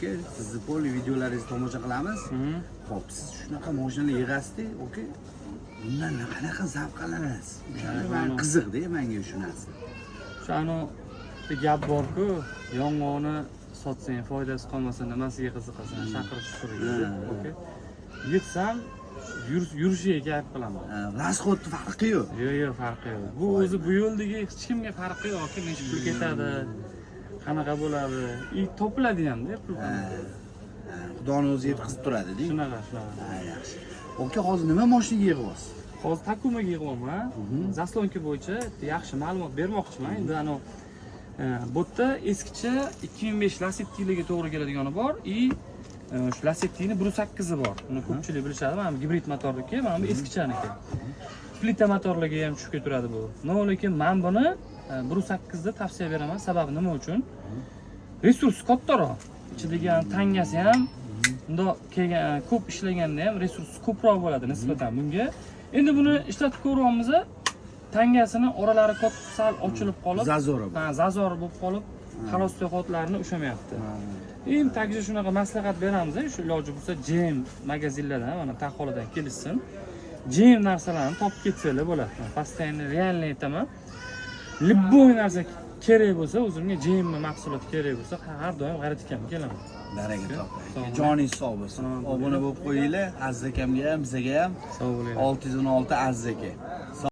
Aka, sizni poli videolaringizni tomosha qilamiz. Xo'p, siz shunaqa mashinalar yig'asizda, aka. Bundan qanaqa zavqlanasiz? O'shani man qiziqda menga shu narsa. Shu anavi bitta gap borku, yong'oqni sotsang foydasi qolmasa, nimasiga qiziqasan, shaqirish shuriga. Okey, yig'sam yurishiga kayf qilaman. Ha, расход ni farqi yo'q. Yo'q, farqi yo'q. Bu o'zi bu yo'ldagi hech kimga farqi yo'q, aka, necha pul ketadi, qanaqa bo'ladi и topiladi hamda pul. Ha, Xudoni o'zi yetkazib turadi, deng. Shunaqa. Ha, yaxshi. Aka, hozir nima mashinaga yig'yapsiz? Hozir Takumaga yig'yapman. Заслонка bo'yicha yaxshi ma'lumot bermoqchiman. Endi anavi bu yerda eskicha 2005 Lasettilarga to'g'ri keladigani bor и shu Lasettini 1.8 i bor. Uni ko'pchilik bilishadi. Mana bu gibrid motorniki, mana bu eskichaniki. Plita motorlarga ham tushib ketaveradi bu. Но, lekin man buni 1.8 da tavsiya beraman. Sababi nima uchun? Resurs kattaroq. Ichidagi tangasi ham bundoq kelgan, ko'p ishlaganda ham resurs ko'proq bo'ladi nisbatan bunga. Endi buni ishlatib ko'ryapmiz, tangasini oralari katta, sal ochilib qolib, Зазор i bor. Ha, зазор bo'lib qolib, холостой ход larini ushlamayapti. Endi также shunaqa maslahat beramiz, shu iloji bo'lsa GM magazinlardan, mana Taxoladan kelishsin. GM narsalarni topib ketsanglar bo'ladi. Постоянно, реально aytaman. Любой narsa kerak bo'lsa, o'zimga GM mahsulot kerak bo'lsa, har doim G'ayrat akamga kelaman. Baraka toping. Sog' bo'ling. Joningiz sog' bo'lsin. Salomat. Obuna bo'lib qo'yinglar. Aziz akamga ham, bizaga ham. Sog' bo'linglar. 616 Aziz aka.